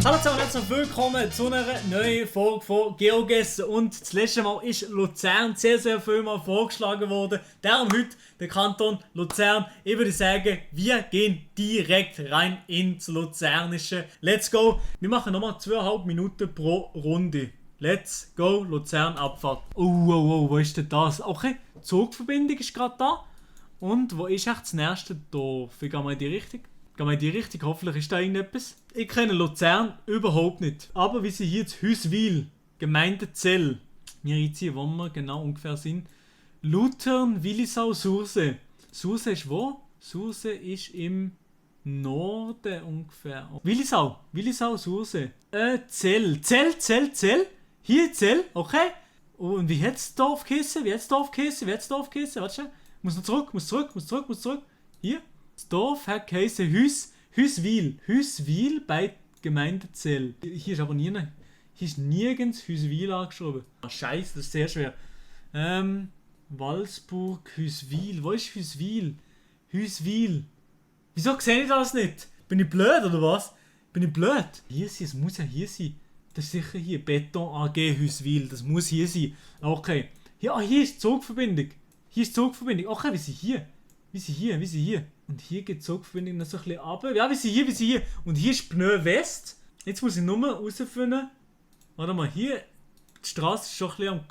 Hallo zusammen und herzlich willkommen zu einer neuen Folge von GeoGuessr. Und das letzte Mal ist Luzern sehr viel mal vorgeschlagen worden. Darum heute der Kanton Luzern. Ich würde sagen, wir gehen direkt rein ins Luzernische. Let's go! Wir machen nochmal 2,5 Minuten pro Runde. Let's go, Luzern, Abfahrt. Oh, wo ist denn das? Okay, Zugverbindung ist gerade da. Und wo ist echt das nächste Dorf? Gehen wir in die Richtung? Hoffentlich ist da irgendetwas. Ich kenne Luzern überhaupt nicht. Aber wie sie hier zu Hüswil, Gemeinde Zell, wir einziehen, wo wir genau ungefähr sind. Luthern, Willisau, Sursee. Sursee ist wo? Sursee ist im Norden ungefähr. Willisau, Sursee. Zell. Hier Zell, okay. Und wie hat das Dorf geheißen? Warte schon. Muss zurück. Hier. Das Dorf hat geheißen Hüswil bei Gemeinde Zell. Hier ist nirgends Hüswil angeschrieben. Ah, Scheiße, das ist sehr schwer. Walsburg, Hüswil. Wo ist Hüswil? Wieso sehe ich das nicht? Bin ich blöd oder was? Hier sein, es muss ja hier sein. Das ist sicher hier. Beton AG Hüswil. Das muss hier sein. Okay. Hier ist die Zugverbindung. Okay, wie sie hier. Und hier geht die Zugverbindung noch so ein bisschen runter. Ja, wie sie hier. Und hier ist Pneu West. Jetzt muss ich nur herausfinden. Warte mal, hier. Die Straße ist schon ein bisschen am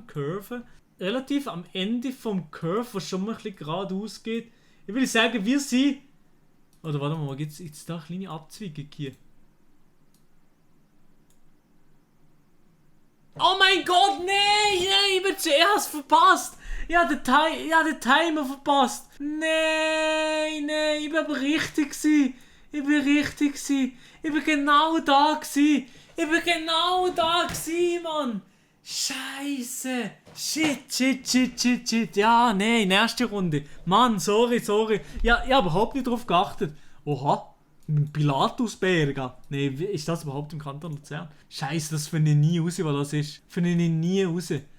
Curven. Relativ am Ende vom Curve, was schon mal ein bisschen geradeaus geht. Ich würde sagen, wir sind... Oder warte mal, gibt es jetzt da eine kleine Abzweigung hier? Oh mein Gott, nee, ich bin zuerst verpasst. Ja, den Timer verpasst. Nein, ich bin aber richtig gewesen. Ich bin genau da gewesen, Mann. Scheiße. Shit. Ja, nein, nächste Runde. Mann, sorry. Ja, ich habe überhaupt nicht drauf geachtet. Oha. Pilatusberger. Nee, ist das überhaupt im Kanton Luzern? Scheiße, das finde ich nie raus, was das ist.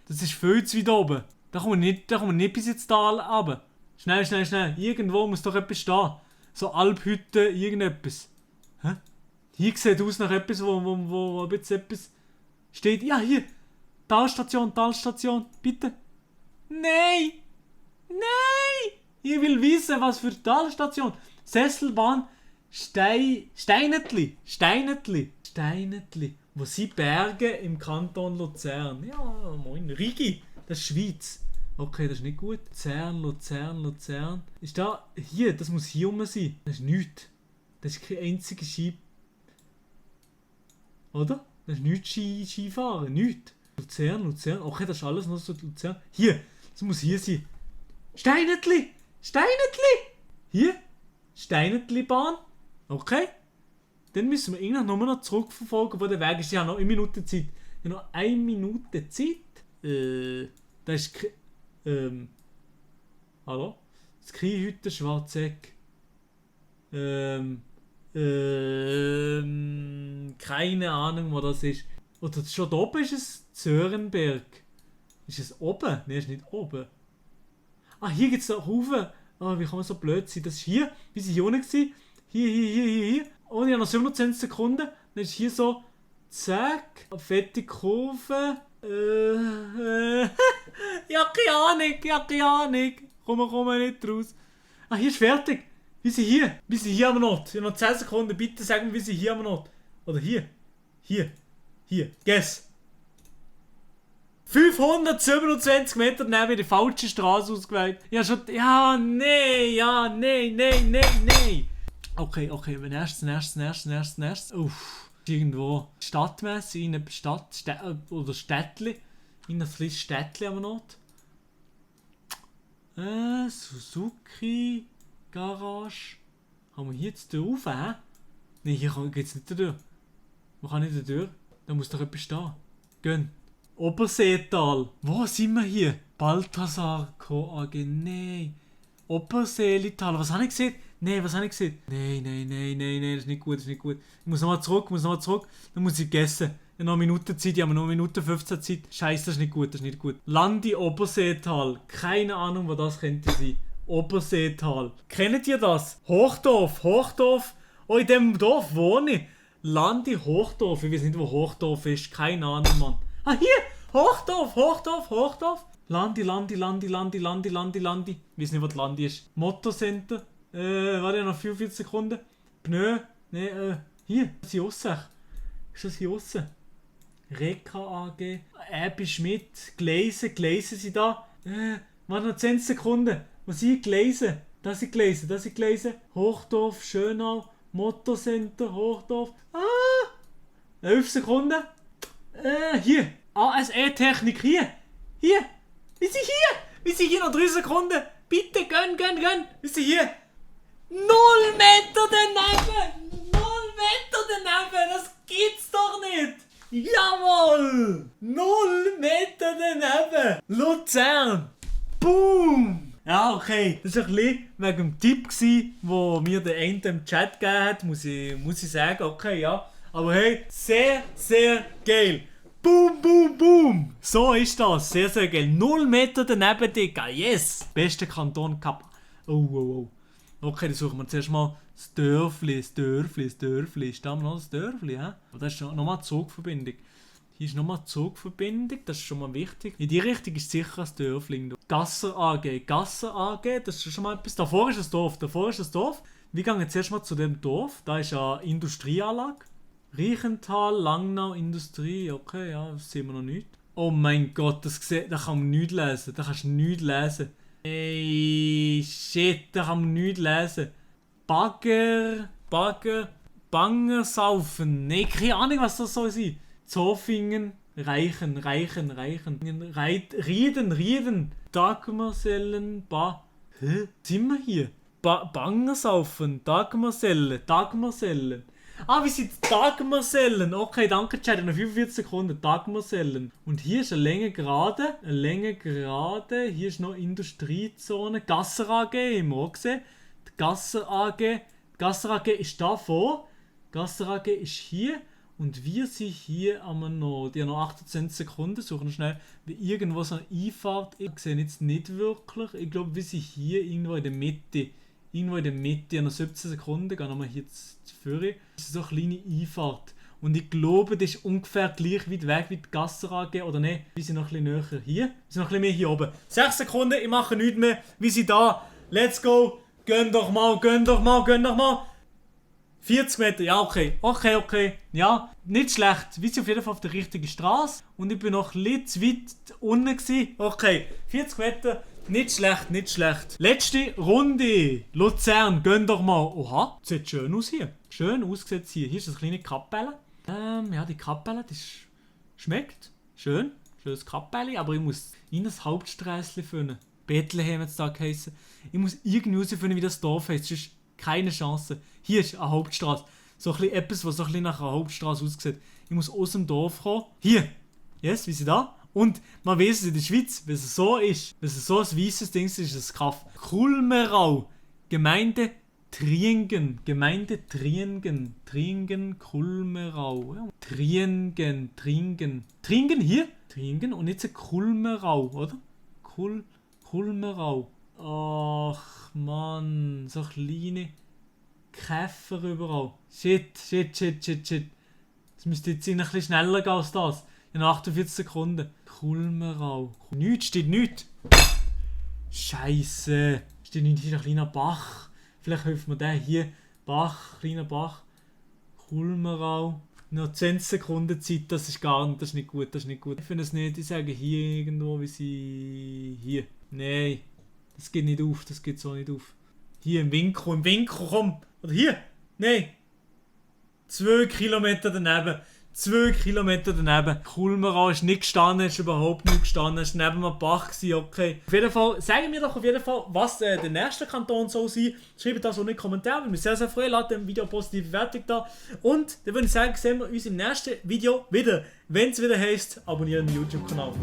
Das ist viel zu weit oben. Da kommen wir nicht bis jetzt da runter. Schnell. Irgendwo muss doch etwas stehen. So Alphütte, irgendetwas. Hä? Hier sieht aus nach etwas, wo jetzt etwas steht. Ja, hier. Talstation, bitte. Nein! Ich will wissen, was für Talstation. Sesselbahn Steinetli. Wo sind Berge im Kanton Luzern? Ja, moin. Rigi. Das ist Schweiz. Okay, das ist nicht gut. Luzern. Ist da... Hier, das muss hier rum sein. Das ist nichts. Das ist kein einziger Ski... Oder? Das ist nichts Skifahren. Nichts. Luzern. Okay, das ist alles noch so Luzern. Hier. Das muss hier sein. Steinetli. Hier. Steinetli-Bahn. Okay. Dann müssen wir irgendwie noch zurückverfolgen, wo der Weg ist. Ich habe noch 1 Minute Zeit. Das ist... Hallo? Skihütte Schwarzeck. Keine Ahnung, wo das ist. Oder schon da oben ist es Zörenberg. Ist es oben? Nein, ist nicht oben. Ah, hier gibt es da Haufen. Ah, wie kann man so blöd sein? Das ist hier. Wie sind hier unten gewesen? Hier. Und ich habe noch 27 Sekunden. Dann ist hier so... Zack. Fette Kurve. Ja, keine Ahnung. Komm nicht raus. Ah, hier ist fertig. Wie sind hier am Not. Ich habe noch 10 Sekunden. Bitte sag mir, wie sind hier am Not. Oder hier. Guess. 527 Meter neben die falsche Straße ausgewählt. Ja, schon... Ja, nein. Okay. Nächstes. Uff. Irgendwo stadtmässig, in einer Stadt oder Städtli. In einem kleines Städtli am Not. Suzuki Garage. Haben wir hier jetzt drauf, hä? Nein, hier geht's nicht durch. Man kann nicht durch. Da muss doch etwas stehen. Gehen. Oberseetal. Wo sind wir hier? Balthasar Co. AG. Nein. Oberseelital. Was habe ich gesehen? Nein, Nein, das ist nicht gut. Ich muss nochmal zurück. Dann muss ich gegessen. Ich habe noch eine Minute Zeit, ich habe noch 1 Minute 15 Zeit. Scheiße, das ist nicht gut. Landi Oberseetal. Keine Ahnung, wo das könnte sein. Oberseetal. Kennt ihr das? Hochdorf. Oh, in dem Dorf wohne ich. Landi Hochdorf. Ich weiß nicht, wo Hochdorf ist. Keine Ahnung, Mann. Ah, hier! Hochdorf. Landi. Ich weiß nicht, wo die Landi ist. Mottocenter. Warte, noch 45 Sekunden. Pneu. Ne, hier. Das ist hier aussen. Ist das hier aussen? Reka AG. Abby Schmidt. Gleise sind da. Warte, noch 10 Sekunden. Wo sind Gleise? Das sind Gleise. Hochdorf, Schönau. Mottocenter, Hochdorf. 11 Sekunden. Hier. ASE-Technik, hier. Wir sind hier noch 3 Sekunden. Bitte, gönn. Wir sind hier. 0 Meter daneben. Das gibt's doch nicht. Jawohl. 0 Meter daneben. Luzern. Boom. Ja, okay. Das war ein bisschen wegen dem Tipp, den mir der eine im Chat gegeben hat, muss ich sagen. Okay, ja. Aber hey, sehr, sehr geil. Boom. So ist das. Sehr, sehr geil. 0 Meter daneben, Digga. Yes. Bester Kanton Cup. Oh. Okay, dann suchen wir zuerst mal das Dörfli. Ist da noch das Dörfli, hä? Aber das ist nochmal eine Zugverbindung. Hier ist nochmal eine Zugverbindung, das ist schon mal wichtig. In die Richtung ist sicher das Dörfling. Gasser AG, das ist schon mal etwas. Davor ist das Dorf. Wir gehen jetzt erstmal zu dem Dorf. Da ist eine Industrieanlage. Riechenthal, Langnau, Industrie. Okay, ja, das sehen wir noch nicht. Oh mein Gott, da kann man nichts lesen. Da kannst du nichts lesen. Ey, shit, da kann man nichts lesen. Bagger, Bangersaufen. Nee, keine Ahnung, was das soll sein. Zofingen, Reichen. Rieden. Dagmarsellen, sind wir hier? Bangersaufen, Dagmarsellen. Wir sind Dagmarsellen. Okay, danke, Chat. Noch 45 Sekunden. Dagmarsellen. Und hier ist eine Länge gerade. Hier ist noch Industriezone. Gasser AG, haben wir auch gesehen. Die Gasser AG ist da vor. Gasser AG ist hier. Und wir sind hier noch 28 Sekunden. Suchen schnell, wie irgendwo so eine Einfahrt ist. Ich sehe jetzt nicht wirklich. Ich glaube, wir sind hier irgendwo in der Mitte. Ich habe noch 17 Sekunden. Gehen wir hier zu Führer. Das ist so eine kleine Einfahrt. Und ich glaube, das ist ungefähr gleich weit weg wie die Gasser AG. Oder ne? Wir sind noch ein bisschen näher hier. Wir sind noch ein bisschen mehr hier oben. 6 Sekunden, ich mache nichts mehr. Wir sind da. Let's go. Gönn doch mal. 40 Meter, ja, okay. Ja, nicht schlecht. Wir sind auf jeden Fall auf der richtigen Straße. Und ich bin noch ein bisschen zu weit unten gewesen. Okay, 40 Meter, nicht schlecht. Letzte Runde. Luzern, gönn doch mal. Oha, sieht schön aus hier. Schön ausgesetzt hier. Hier ist eine kleine Kapelle. Ja, die Kapelle, das schmeckt. Schön. Schönes Kapelle, aber ich muss in das Hauptstraße finden. Bethlehem hat es da geheißen. Ich muss irgendwie herausfinden, wie das Dorf heißt. Sonst keine Chance. Hier ist eine Hauptstraße. So etwas, was so ein bisschen nach einer Hauptstraße aussieht. Ich muss aus dem Dorf kommen. Hier. Yes, wie sie da. Und man weiß es in der Schweiz, wenn es so ist, wenn es so ein weisses Ding ist, ist es Kaff. Kulmerau. Gemeinde Triengen, Kulmerau. Triengen hier? Triengen und jetzt ein Kulmerau, oder? Kulmerau. Ach Mann, so kleine Käfer überall. Shit. Das müsste jetzt ein bisschen schneller gehen als das. In 48 Sekunden. Kulmerau. Steht nichts. Scheiße. Steht nicht, hier ist ein kleiner Bach. Vielleicht hilft mir der hier. Kleiner Bach. Kulmerau. Noch 10 Sekunden Zeit, das ist nicht gut. Ich finde es nicht, ich sage hier irgendwo, wie sie... Hier. Nein. Das geht nicht auf, das geht so nicht auf. Hier im Winkel, komm. Oder hier. Nein. 2 Kilometer daneben. Kulmerau ist nicht gestanden, ist überhaupt nicht gestanden, ist neben einem Bach gewesen, okay. Auf jeden Fall, sagen wir doch was der nächste Kanton soll sein. Schreibt das auch in die Kommentare, wir sind sehr, sehr freuen, lasst dem Video eine positive Bewertung da. Und dann würde ich sagen, sehen wir uns im nächsten Video wieder. Wenn es wieder heisst, abonnieren den YouTube-Kanal.